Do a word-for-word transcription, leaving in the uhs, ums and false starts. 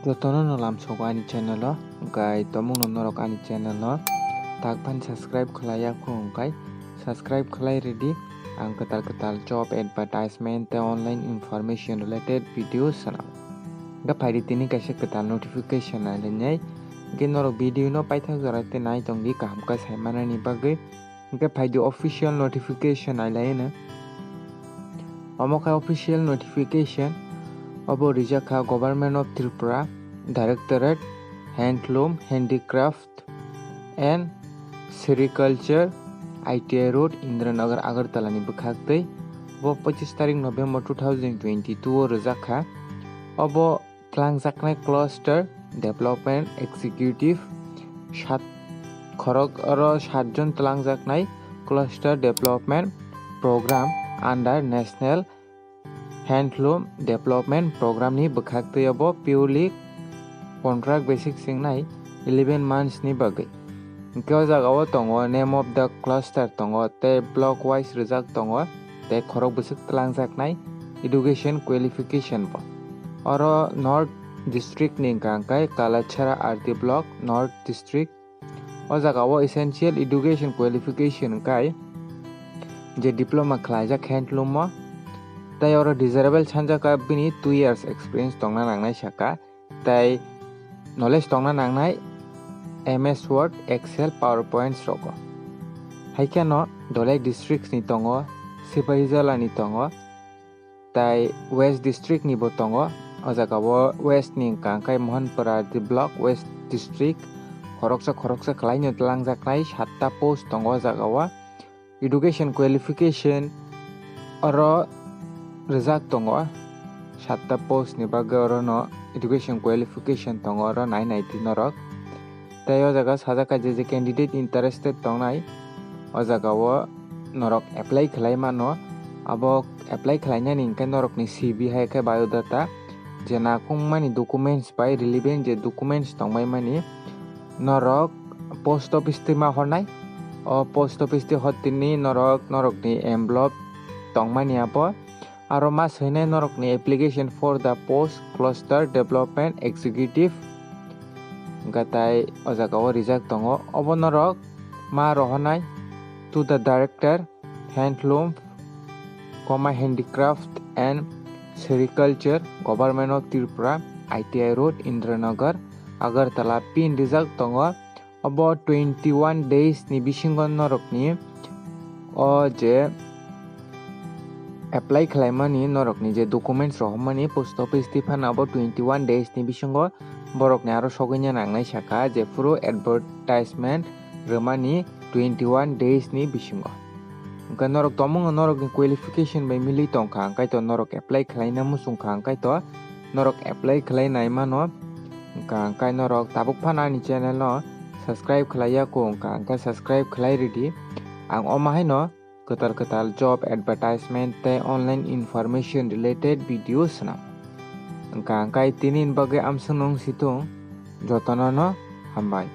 Jotono no lamsogo ani channel o, hwnkhe tomungno norok ani channel o tak phan subscribe khlai ya kho hwnkhe subscribe khlai rwdi. Ang kwtal kwtal job advertisement tei online information related video swnam. Hwnkhe phaidi tini kaisa kwtal notification nai lainai. Hwnkhe norok video no paithak jora tei nai tongdi, kaham khe sai manani bagwi. Hwnkhe phaidi official notification nai laino. Omo khe official notification, obo rijak kha Government of Tripura, Directorate, Handloom, Handicraft and Sericulture, I T I Road, Indiranagar, Agartala ni bwkhak twi. Bo pochis tarik November two thousand twenty-two o rijak kha. Obo twlangjaknai Cluster Development Executive, sat khorok oro sat jon twlangjaknai Cluster Development Program under National Handloom Development Program ni bwkhak twi obo purely contract basis wngnai eleven months ni bagwi. Hwnkhe o jaga o tongo name of the cluster tongo tei block wise rijak tongo tei khorok bwswk twlangjaknai education qualification bo. Oro North District ni hwnkha hwnkhe Kalachara R D Block, North District. O jaga o essential education qualification hwnkhe je diploma khlaijak handloom o, tei oro desirable sanjak kha bini two years experience tongna nangnai saka, tei knowledge tongna nangnai M S Word, Excel, PowerPoints rogo. Hai kheno Dholai district ni tongo, Sipahijola ni tongo, tei West district ni bo tongo. O jaga o West ni hwnkha hwnkhe Mohanpur R D Block, West district. Khoroksa khoroksa khlai no twlangjaknai satta post tongo o jaga o. Education qualification oro rijak tongo. Satta post ni bagwi oro no education qualification tongo, oro nai nai di norok. Tei o jaga sajak kha je je candidate interested tongnai, o jaga o norok apply khlai mano. Abo apply khlainani hwnkhe norokni C V hai khe biodata, je nakhungmani documents bai relevant je documents tongbaimani norok post office twi ma hornai. O post office twi hor tini norok norokni envelope tongmani abo. Aro ma swinai norokni application for the post Cluster Development Executive. Hwnkhe tai o jaga o rijak tongo. Obo norok ma rohornai to the director, handloom, comma, handicraft and sericulture, Government of Tripura, I T I Road, Indiranagar, Agartala, pin rijak tongo. Obo twenty one days ni bisingo norokni o je apply khlaimani, norokni je documents rohormani post office twi phano abo twenty one days ni bisingo borokni aro sogwina nangnai saka, jephuru advertisement rwmani twenty one days ni bisingo. Hwnkhe norok tomung norokni qualification bai milwi tongkha, hwnkhe to norok apply khlaina muchungkha, hwnkhe to norok apply khlai nai mano. Hwnkha hwnkhe norok tabuk phano ani channel no subscribe khlai ya kho, hwnkha hwnkhe subscribe khlai rwdi. Ang omo haino kwtal kwtal job advertisement tei online information related video swnam. Hwnkha hwnkhe tini ni bagwi amswk nung situng, jotono no hambai.